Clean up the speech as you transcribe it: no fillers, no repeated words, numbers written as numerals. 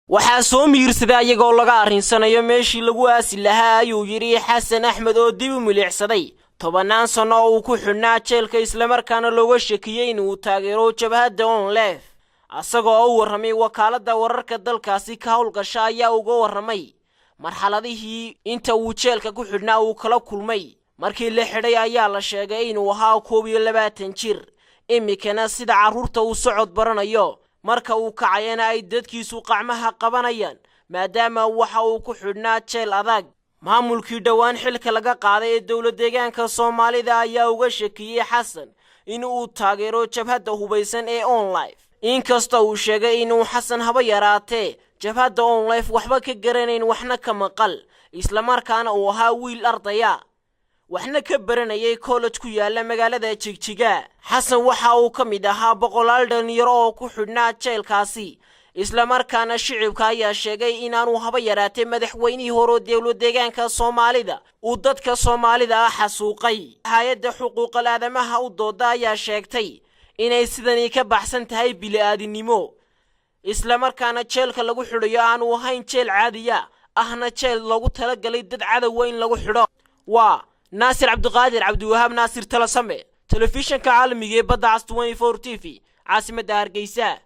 Waxaa soo miirsaday ayagoo laga arrinsanayo meeshii lagu aasi lahaa, ayuu yidhi Xasan Axmed oo dib u milicsaday 10-naan sanno oo uu ku xidhnaa jeelka, islamarkaana looga shakiyey inuu taageero jabhadda ONLF. Asagoo u warramay wakaaladda wararka dalkaasi ka howlgasha ayaa uga warramay marxaladihii inta uu jeelka ku xidhnaa uu kala kulmay. Markii la xidhay ayaa la sheegay inuu ahaa 21 jir, iminkana sida carruurta uu socod baranayo, marka uu kacayana ay dadkiisu qacmaha qabanayaan, maadaama waxa uu ku xidhnaa jeel adag. Maamulkii dhowaan xilka laga qaaday ee dowlad deegaanka Soomaalida ayaa uga shakiyey Xasan in uu taageero jabhadda hubaysan ee ONLF, inkasta uu sheegay inuu Xasan haba yaraatee jabhadda ONLF waxba ka garanayn, waxna ka maqal, islamarkaana uu ahaa wiil ardaya, waxna ka baranayay college ku yaala magaalada Jigjiga. Xasan waxa uu ka mid ahaa boqolaal dhalinyaro oo ku xidhnaa jeelkaasi, islamarkaana shicibka ayaa sheegay inaanu haba yaraatee madaxweynihii hore dowlad deegaanka Soomaalida uu dadka Soomaalida ah xasuuqay. Hay-adda xuquuqal aadamaha u dooda ayaa sheegtay inay sidani ka baxsan tahay bili-aadinimo, islamarkaana jeelka lagu xidhayo aanu ahayn jeel caadiya, ahna jeel loogu talagalay dad cadowa in lagu xidho. Waa Naasir Cabdiqaadir Cabdiwahaab, Naasir Talasame, telefishanka caalamiga ee Badda Cas 24 TV, caasimadda Hargeysa.